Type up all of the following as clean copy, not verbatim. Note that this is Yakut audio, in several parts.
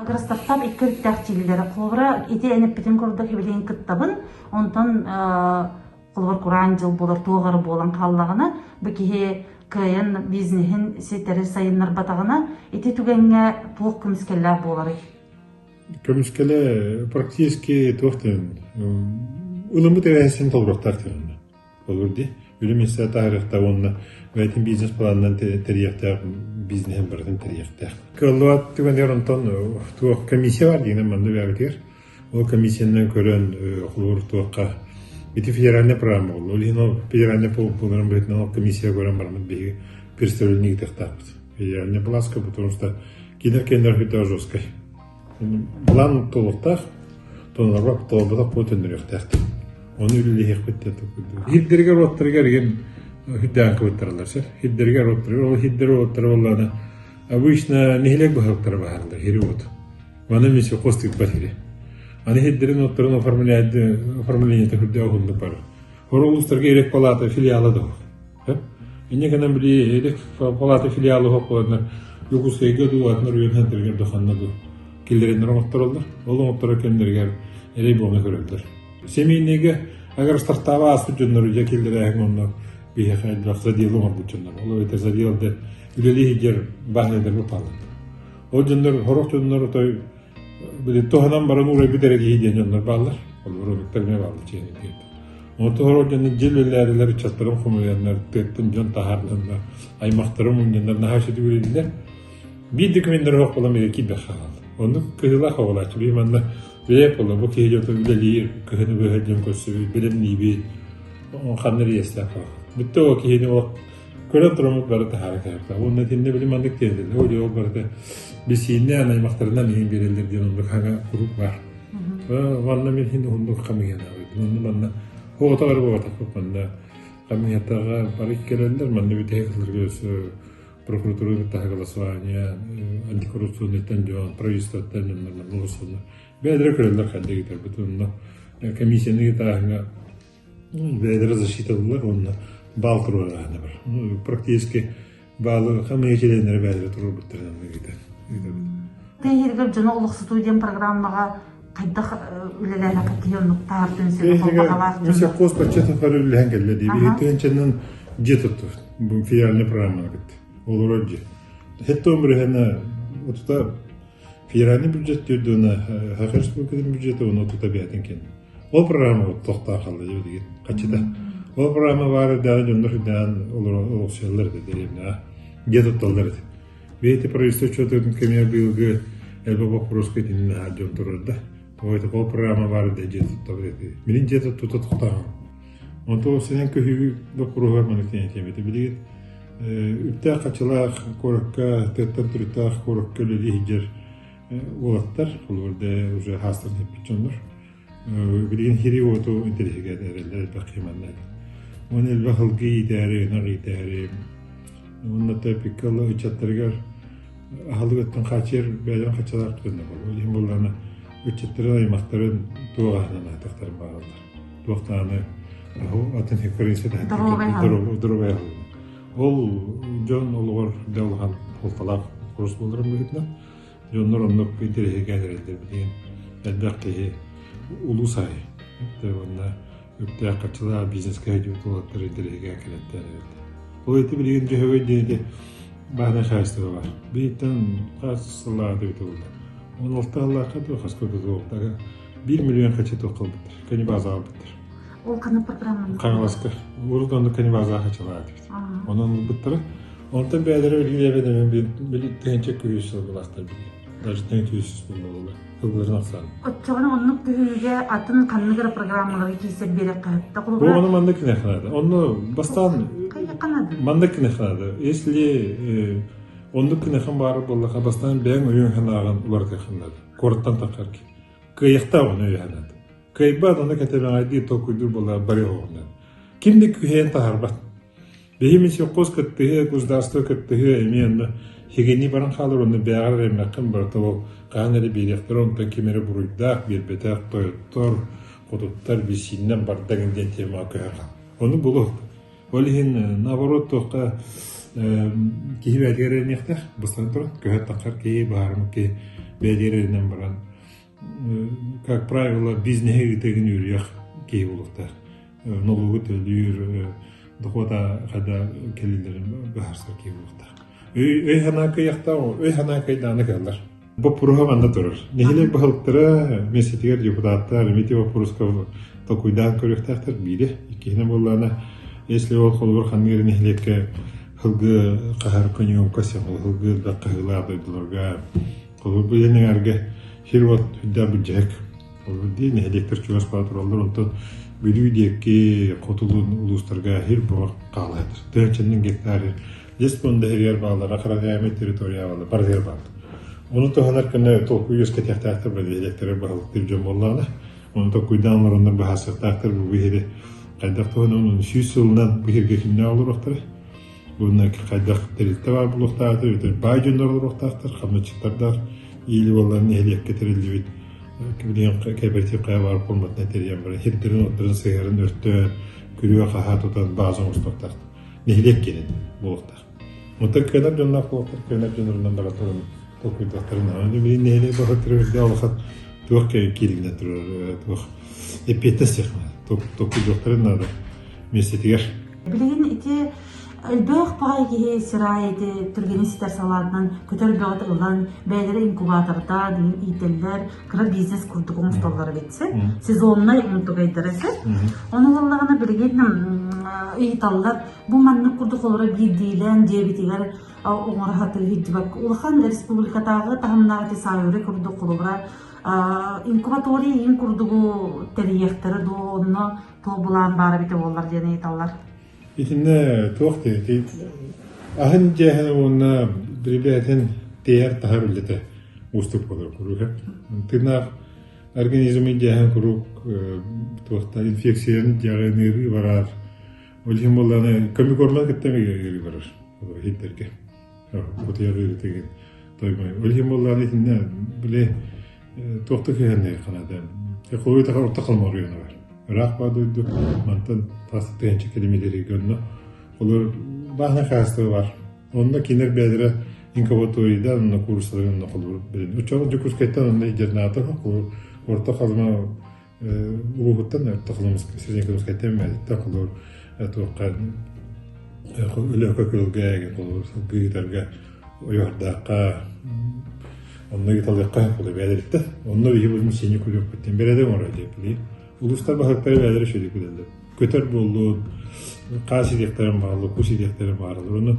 Агростартап икки өрүттээх дииллэр. Холобура, ити эн эппитин курдук билигин кыттабын. Онтон холобур кураан дьыл буолар, туох эрэ буолан хааллаҕына, бу киһи кыайан бизнеһин ситэри сайыннарбатаҕына, ити түгэҥҥэ туох көмүскэллээх буоларый? Көмүскэлэ практически туох диэн ылыммыт эбээһинэсин толоруохтаах диэн Олор дии. Үлэ миэстэ таһаарыахтаах уонна бэйэтин бизнес-планынан тэрийиэхтээх, бизнеһин барытын тэрийиэхтээх. Кыаллыбат түгэнигэр онтон туох комиссия бар диэн манна бэйэбитигэр. Ол комиссиянан көрөн холобур туохха ити федеральная программа буолла. Ол иһин ол федеральная буоларын быһыытынан ол комиссия көрөн бараммыт биһиги представление ыытыахтаахпыт. Федеральная былааска, потому что кинилэр кэннилэр хүйтэ жесткай. Былаан туолуохтаах, туоларбат туолбатах буо төннөрүөхтээх. Ону үлэлэһиэхпит диэн толкуйдуур. Хирдэригэр уоттарыгар игин хирдээн кыбыттараллар сир. Хирдэригэр уоттарыгар ол хирдэр уоттара буоллаҕына обычно нэһилиэк баһылыктара баһаараллар хири уот. Маны мин сельхоз тыыппат хири. Аны хирдэрин уоттарын оформлениета хүрдээх уһуннук барар. Хор улуустарга эрек палата филиала да Инньэ гынан били Эрик палата филиалы суох буоланнар Дьокуускайга дуу, атын оройуон центригэр да ханна дуу киллэрэннэр оҥоттороллор. Ол оҥотторор кэмнэригэр эрэй буолан көрөллөр. Семейныйга агар стартаба ааспыт дьоннору дьэ киллэрээһин онно биһиэхэ элбэх задел оҥорбут дьоннор. Ол эбэтэр задел да үлэлии сылдьар бааһынайдарга пааллар. Ол дьоннор сорох дьоннор отой били туһанан баран уурайбыт эрэ киһи диэн дьоннор бааллар. Олор онуктар эмиэ бааллар чиэһинэй Онтон сорох дьоно дьиэ үлэлээрилэр ыччаттарын хомуйаннар, тыаттан дьон таһаарданнар, аймахтарын мунньаннар наһаа үчүгэй үлэлииллэр. Биир документары суох буолан биһиги киирбэх хаалаллар. Оннук кыһыылаах оҕолооччу биһи манна бэйэ буолла бу киһи дьонтон үлэлиир, кыһыны быһа дьон көрсүбүт, бэлэмниибит, ханна иэстээх буолар. Бүттэ ол киһини ол көрөн тураммыт бары таһаара кэһэппэ. Уонна итиннэ били маннык тиэрдэллэр. Ол ол барыта бисииннээн аймахтарынан иһин биэрэллэр диэн оннук хаҥа куруук баар. Манна мин иһин уһуннук хамыйанаабыт. Манна манна оҕотоҕор буолбатахпыт манна хамыйатаҕа бары кэлэллэр. Манна бүтэһик сылларга өссө прокуратураны кытта согласование, антикоррупционныйтан дьон, правительствоттан дьоннор манна олорсоллор. Бэйэлэрэ көрөллөр ханна ыытарбыт. Онно комиссияны ыытааһыҥа бэйэлэрэ защиталылар уонна баал туруораһына бар. Практически баалы хамыйа чилиэннэрэ бэйэлэрэ туруорбуттарынан ыытар. Тыа дьону олохсутуу диэн программаҕа хайдах үлэлээһэххэ киһи оннук таһартын сөп баҕалаах дьон. Совхоз бачча тухары үлэлэһэн кэллэ дии. Биһи тыһыынчанан дьиэ туттубут. Бу федеральная программаны кытта. Олорор дьиэ. Хетто өмүрүһэнэ отута федеральный бюджет түрдүнэ Саха Республикатын бюджеты оны отута бэйэтин кэннэ. Ол программа тохтоо хаалла дии хаччыта. Ол программа баар эрдэҕинэ дьоннор үрдээн олохсуйаллар этэ дэриэбинэҕэ. Дьиэ тутталлар этэ. Бэйэтэ правительство учетун кэмигэр быйылгы элбэх боппуруоска итинни наһаа дьон турар да. Тоҕо ити ол программа баар да дьиэ туттабыт этэ. Билин дьиэ тута тохтооһун. Онтон сенен көһүү боппуруоһугар маннык тиийэн этэ. Билигин үптээх хачылаах куоракка, тыаттан төрүттээх куоракка үлэлии сылдьар уолаттар, холобур да уже хаастан хиппит дьоннор. Билигин хири уоту интэриэһигэр эрэллэр элбэх киһи манна Уонна элбэх ылгы иитээри, ынах иитээри, уонна топикка ыччаттарыгар аһылык өттүн хааччыйар бэйэлэрин хаччалаах түгэннэр буолла. Ол иһин буоллаҕына ыччаттарын, аймахтарын туох аһынан аһатахтарын баҕараллар. Туох даҕаны атын доруобай Ол дьон олоҕор да улахан суолталаах курус буоларын быһыытынан Дьоннор оннук интэриэһиргээн эрэллэр билигин элбэх киһи улуус аайы уонна үптээх харчылаах бизнескэ сылдьыбыт уолаттар интэриэһиргээн кэлэттээн эрэллэр. Ол ити билигин Дьөһөгөй диэн ити бааһынай хаһаайыстыба баар. Бииртэн хас сыллааҕыта эбитэ буолла. 16 сыллаахха дуо хаска да 1 миллион хаччы туох кылбыттар. Көнү баазаҕа ылбыттар. Ол ханна программаны? Хаҥаласка. Урут онно көнү баазаҕа хаччылаах этибит. Онон ылбыттара. Онтон бэйэлэрэ билигин били тыһыынча күүс сылгылаахтар били. Даже тыһыынча үс буолла сылгыларын ахсаан. Оччоҕуна оннук күһүүгэ атын ханнык эрэ программаларга киирсэр биэрэххэ сөптө Бу ону маннык гыныахха наада. Онно бастаан маннык гыныахха наада. Если оннук гыныаххын баар буоллаха бастаан бэйэҥ өйүҥ санааҕын уларытыаххын наада. Куораттан таххар Кыайыахтаах ону өйө наада. Кыайбат ону кэтэмэҕэйдии толкуйдуур буоллаҕа бары оҕоннор. Ким да күһэйэн таһаарбат. Биһи совхоз кыттыһыа, государство кыттыһыа эмиэ онно хигини баран хаалар, онно бэйэҕэр эрэммэххин барыта ол хаһан эрэ биэриэхтэрэ, онтон ким эрэ буруйдаах, биэрбэтэх тойоттор, хотуттар бисииннэн бардаҥ диэн темаҕа көһөр хаал. Ону булуох. Ол иһин наоборот туохха киһи бэйэтигэр эрэниэхтээх, бастатан туран, көһөр таххар киһи, баһаарымыт киһи. Бэйэлэринэн баран, как правило, бизнеһи ыытыгын үөрүйэх киһи буолуохтаах. Нолуогу төлүүр, дохуота хада кэлилэрин быһаарсар киһи буолуохтаах. Өй санаа кыйахтаах, өй санаа кыйдааны кыаллар. Боппуруоһа манна турар. Нэһилиэк баһылыктара, миэстэтигэр депутаттар, эмити боппуруска толкуйдаан көрүөхтээхтэр биирэ. Иккиһинэн буоллаҕына, если ол холобур ханнык эрэ нэһилиэккэ сылгы хаһар коньюнка сылгы элбэх хаһыылаах дойдуларга холобур бу эҥээргэ сир-уот үрдээх бүддьэһик холобур дии нэһилиэктэр чугас баа тураллар онтон Бүлүү диэки хотулун улуустарга сир бөҕө хаалаатар тыһыынчаннан гектар лес пуонда иһигэр бааллара охраняемай территория бааллар барытыгар бааллар ону туһанар көнө толкуй үөскэтиэхтээхтэр бу нэһилиэктэрэ баһылыктыыр дьон буоллаҕына ону толкуйдаан олороннор быһаарсыахтаахтар бу иһири хайдах туһанан ону 100 сылынан бу сиргэ кимнээх олоруохтара Уонна хайдах тэрилтэ баар буолуохтаах эбэтэр баай дьоннор олоруохтаахтар, хамначчыттардаах или буоллар нэһилиэккэ тэриллибит билигин кооператив хайа баар форматынан тэрийэн баран сирдэрин-уоттарын сыһыарын өртөөн, күрүө-хаһаа тутан бааза оҥостуохтаах. Нэһилиэк киэнин буолуохтаах. Онтон кыанар дьонноох буолуохтар, кыанар дьоннорунан бара туран толкуйдуохтарын наада. Билигин нэһилиэк баһылыктара үрдээх улахан туох кииригинэн турар, туох эппиэттэс толкуйдуохтарын наада миэстэтигэр. Билигин ити элбэх баҕайы киһи сир аайы ити түргэни ситэр салаатынан көтөр бөҕөтө ылан, бэйэлэрэ инкубатордаан иһин иитэллэр, кыра бизнес курдук оҥостоллор эбит син. Сезоннай онтугайдара син. Ону ыллаҕына билигин ыйыталлар, бу маннык курдук олоро биирдиилээн дьиэбитигэр оҥоро сатыы сылдьыбакка улахан республикатааҕы таһымнаах ити саайыры курдук холобура инкубатория иһин курдугу тэрийиэхтэрэ дуо, онно туох былаан баара эбитэ буоллар диэн ыйыталлар. Итиннэ туох диэти аһын дьээһин уонна бирибээтин тиэйэр таһар үлэтэ уустук буолар куруук. Тыыннаах организмы дьээһин куруук туохта инфекцияны дьаҕын ыарыы барар. Ол иһин буоллаҕына көмүкорман кытта ыарыы барар. Иһиттэргэ. Утуйар ыарыытыгын тоймой. Ол иһин буоллаҕына итиннэ били туох да кыһанныыр ханаада. Холуй таха орто халмар бар. Ыраах баа дойду мантан тас тыһыынча километрга онно олор бааһына хаһаастыга бар. Онно кинилэр бэйэлэрэ инкубаторийда онно курсалары онно холобур билин. Оччоҕо Дьокуускайтан онно идернаатар холобур орто халыма улууһуттан орто халыма Среднеколымскайтан мэлиттэн холобур туохха Өлөөкө күөлгэ холобур сылгы ыытарга ойуурдаахха онно ыыталыахха холобур бэйэлэриттэн онно биһи бу сини күлүөхпүттэн бэрэдэ оҥорор диэппили улуустар баһылыктара бэйэлэрэ үчүгэйдик билэллэр көтөр буоллун хаас сидиэхтэрин баҕаллар кус сидиэхтэрин баҕараллар ону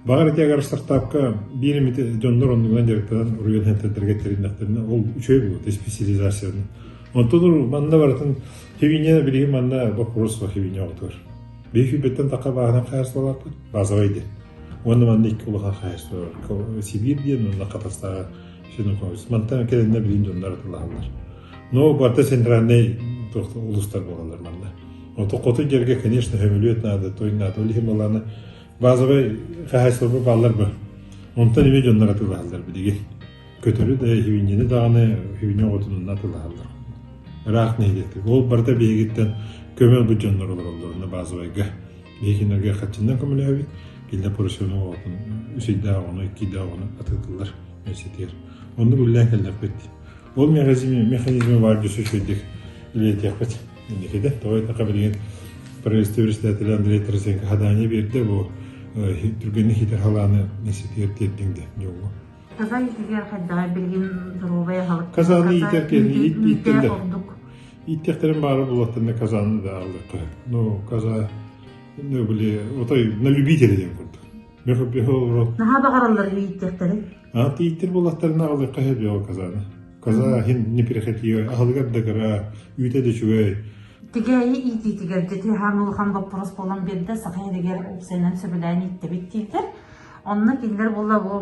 баҕар ити агар стартапка биир эмит дьоннор оннугунан дьарыктанан уруйан центрдэргэ тэриннэхтэринэ ол үчүгэй буолуо специализацияны онтон манна барытын хибиня билигин манна вопрос хибиня оҕотугар биһи күүбэттэн тақа бааһынан хаһаайыстыбалаахпыт базовай диэн Уонна манна икки улахан хаһаайыстыба бар. Сибиир диэн уонна Хатастааҕы Синокомис. Мантан кэлэннэр билигин дьоннор атылаһаллар. Но барыта центральнай улуустар буолаллар манна. Ото хоту дьэргэ, конечно, көмүлүөт наада, той наада. Ол иһин балаана базовай хаһаайыстыба бааллар бу. Онтон эмиэ дьоннор атылаһаллар билигин. Көтөрү да, хибинньини даҕаны, хибинньи оҕотун атылаһаллар. Ыраах нэһилиэктэр. Ол барыта биһигиттэн көмө ылбыт дьоннор олороллор онно базовайга. Биһи кинилэргэ хаччыннан көмөлөһөбүт, кинилэр поросенок оҕотун үс ыйдаах оҕону, икки ыйдаах оҕону атыылыыллар миэстэтигэр. Оннук үлэлээн кэллэхпит. Ол механизмы баар дьөссө үчүгэйдик үлэлэтиэхпит инникитэ. Тоҕо диэтэххэ билигин правительство председателя Андрей Тарасенко задание биэрдэ бу түргэнник хитэр халааны миэстэтигэр тиэрдиҥ де дьоҥҥо. Каза иитигэр хайдаҕай билигин доруобай аһылык Казаны иитэр киһини ииттэллэр. ордук. Ииттэхтэрин баара булаттарына казаны да аҕалыахха. Ну, каза, ну, били, отой на любителя диэн курдук. Наһаа баҕараллар ииттэхтэрин. А ииттэр булаттарына аҕалыахха сөп ол казаны. Каза хин неприхотливый, аһылыгар да кыра, үүтэ да үчүгэй. Тигээйи иитиитигэр дьити хаан улахан боппуруос буолан биэрдэ, саха иһигэр уопсайынан сөбүлээн ииттэбит дииллэр. Онно кинилэр буолла бу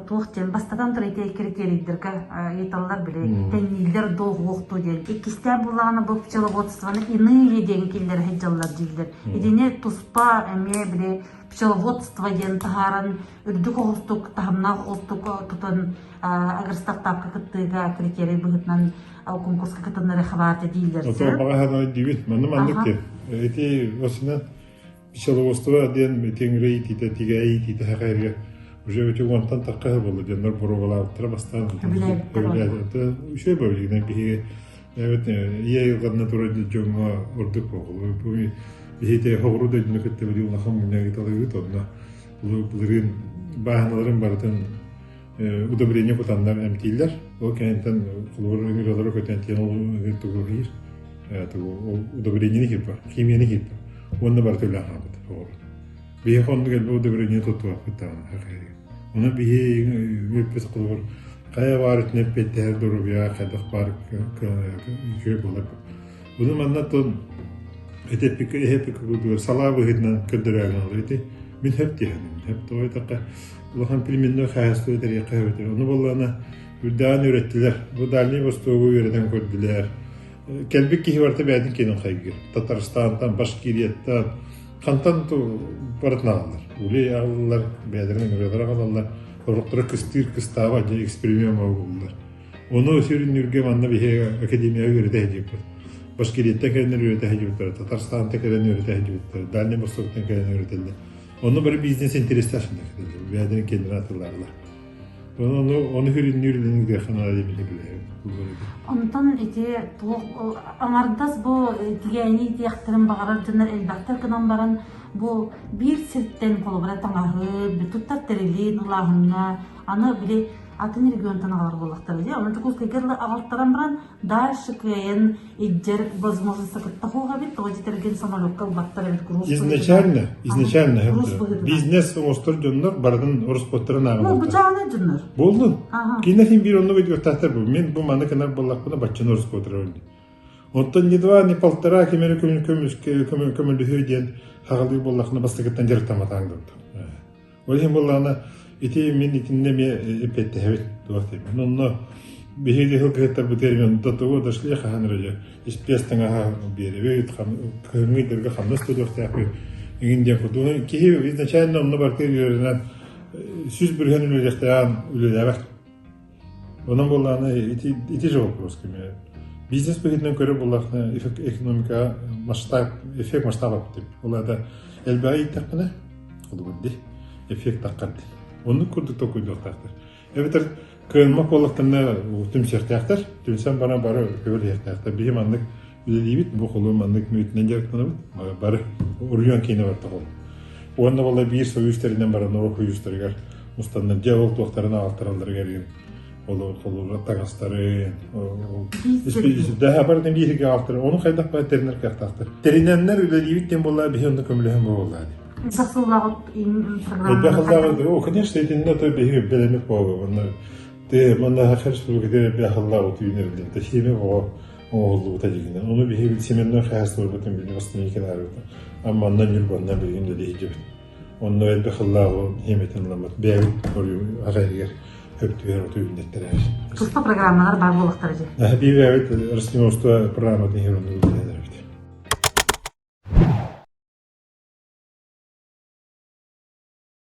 туох диэн бастатан турар ити критерийдэргэ ыйыталлар били тэҥнииллэр дуоһуохту диэн. Иккистээн буоллаҕына бу пчеловодствоны иные диэн киллэрэ сылдьаллар дииллэр. Итини туспа эмиэ били пчеловодство диэн таһааран үрдүк оҕустук таһымнаах оҕустук тутан агростартапка кыттыыга критерий быһыытынан конкурска кытыннары хабаата дииллэр. Ото баҕа диибит манна маннык диэн. Ити осынан Пчеловодство диэн тиҥирэ иитиитэ, тигээйи иитиитэ саха сиригэр. Уже эти уонтан тахха буолла дьоннор боруобалаабыттара бастаан Өбүлээбиттэр Үчүгэй бабилигинэн биһиги эбит ийэ айылҕанна турар дьоҥҥо ордук буолу. Бу биһиги хоҕуру дойдуну кытта били улахан мунньаҕы ыыталыыбыт онно былырыын бааһыналарын барытын удобрение кутаннар эмтииллэр. Ол кэнниттэн холобур ыҥырыалары көтөн тиэн ол ыҥыр тугу иһир тугу ол удобрениени киирбэр химияны киирбэр уонна барыта үлээн хаалбыт оҕолор. Биһиэхэ оннук элбэх удобрение туттубаппыт даҕаны хахайыгар. Ону биһи үөппүт холобур хайа баар өттүнэн эппиэттэһэр доруобуйаҕа хайдах баар үчүгэй буолар. Буну манна тон этэппиккэ эһэппиккэ курдугар салаа быһыытынан көрдөрөөрү олор ити мин хөп диэхиним. Хөп тоҕо диэтэххэ улахан племенной хаһаайыстыба тэриэххэ эбэтэр. Ону буоллаҕына үрдээн үөрэттилэр. Бу Дальний Востогу үөрэтэн көрдүлэр. Кэлбит киһи барыта бэйэтин киэнин хайгыыр. Татарстантан, Башкирияттан, хантан барытын аҕаллар. Улей аҕаллар, бэйэлэрин ыҥырыалара аҕалаллар. Сорохторо кыстыыр кыстаабат дьэ эксперимент оҥоһуллар. Ону сүрүннүүргэ манна биһиги академияҕа үөрэтэ сылдьыбыппыт. Башкирияттан кэлэннэр үөрэтэ сылдьыбыттара, Татарстантан кэлэн үөрэтэ сылдьыбыттара, Дальний Востоктан кэлэн үөрэтэллэр. Онно бары бизнес интэриэстээх сылдьар бэйэлэрин киэннэрин атыылааллар. Ону ону сүрүннүүр үлэни ыытыахха наада диэн билэбин. Онтон ити туох аҥардас бу тигээни итиэхтэрин баҕарар дьоннор элбэхтэр гынан баран бу биир сиртэн холобура таҥаһы туттар тэрилин ылааһыҥҥа аны били атын регионтан аҕалар буоллахтара дии. Онон Дьокуускайга аҕалтаран баран дальше кыайан илдьэр возможность кытта суох эбит. Тоҕо дьитэргин самолекка ылбаттар эбит груз Изначально, изначально бизнес оҥостор дьоннор барытын ороскуоттарын ааҕынар. Ну, бычааны дьоннор. Буоллун. Кинилэр син биир оннук өйдүөхтээхтэр бу. Мен бу маны кынар буоллахпына баччаны ороскуотурабын. Оттон не два, не полтора ким эрэ көмөлөһүө диэн хаҕалыы буоллахына бастакыттан дьарыктамматаҕыҥ да. Ол иһин буоллаҕына, ити мин итиннэ эмиэ эппиэттэһэбит туох диэбин. Онно биһиги сылгыһыттарбытыгар эмиэ до того дошли хаһан эрэ дьэ испиэс таҥаһа биэрэбит, кыһыҥҥы ыйдарга хамнас төлүөхтээхпит эҥин диэн курдук. Киһи изначально онно барытыгар үөрэнэн 100% үлэлиэхтээҕин үлэлээбэт. Онон буоллаҕына ити ити же вопрос кеме. Бизнес быһыытынан көрөр буоллахына экономикаҕа масштаб эффект масштаба дип. Ол аата элбэҕи ииттэхпинэ холобур дии эффект таххар дии. Оннук курдук толкуйдуохтаахтар. Эбэтэр кыанмах буоллахтарына түмсүөхтээхтэр. Түмсэн баран бары көбөлөһүөхтээхтэр. Биһи маннык үлэлиибит, бу холу маннык мүөтүнэн дьарыктанабыт. Бары уруйан киинэ барта холу. Уонна буолла биир союз тэринэн баран норуот союзтарыгар мустаннар дьэ ол туохтарын аҕалтаралларыгар игин ол холуга таҥастары дэһэ барытын бииргэ аҕалтары ону хайдах баар тэринэр кыахтаахтар тэринэннэр үлэлиибит диэн буолла биһи онно көмөлөһөн буолла Элбэх сыллааҕыт Элбэх сыллааҕыт о конечно итиннэ то биһиги бэлэмик буолла манна те манна республикада элбэх сыллааҕыт үүнэрилин тахиме оҕо оҥоһуллубута дигинэн ону биһиги семенной хаһаайыстыбабытын билигин бастыҥ арыыта Амманнан Ньурбаннан билигин үлэлиһдибит Онно элбэх сыллааҕы хиэмэтин ыламмыт бэйэбит аҕайыгар хөп түһэр оту үүннэттэрэр. Туспа программалар бар буолуохтара дии. Биир бэйэбит растениеводство программатын иһэр онно үлэлэһэр.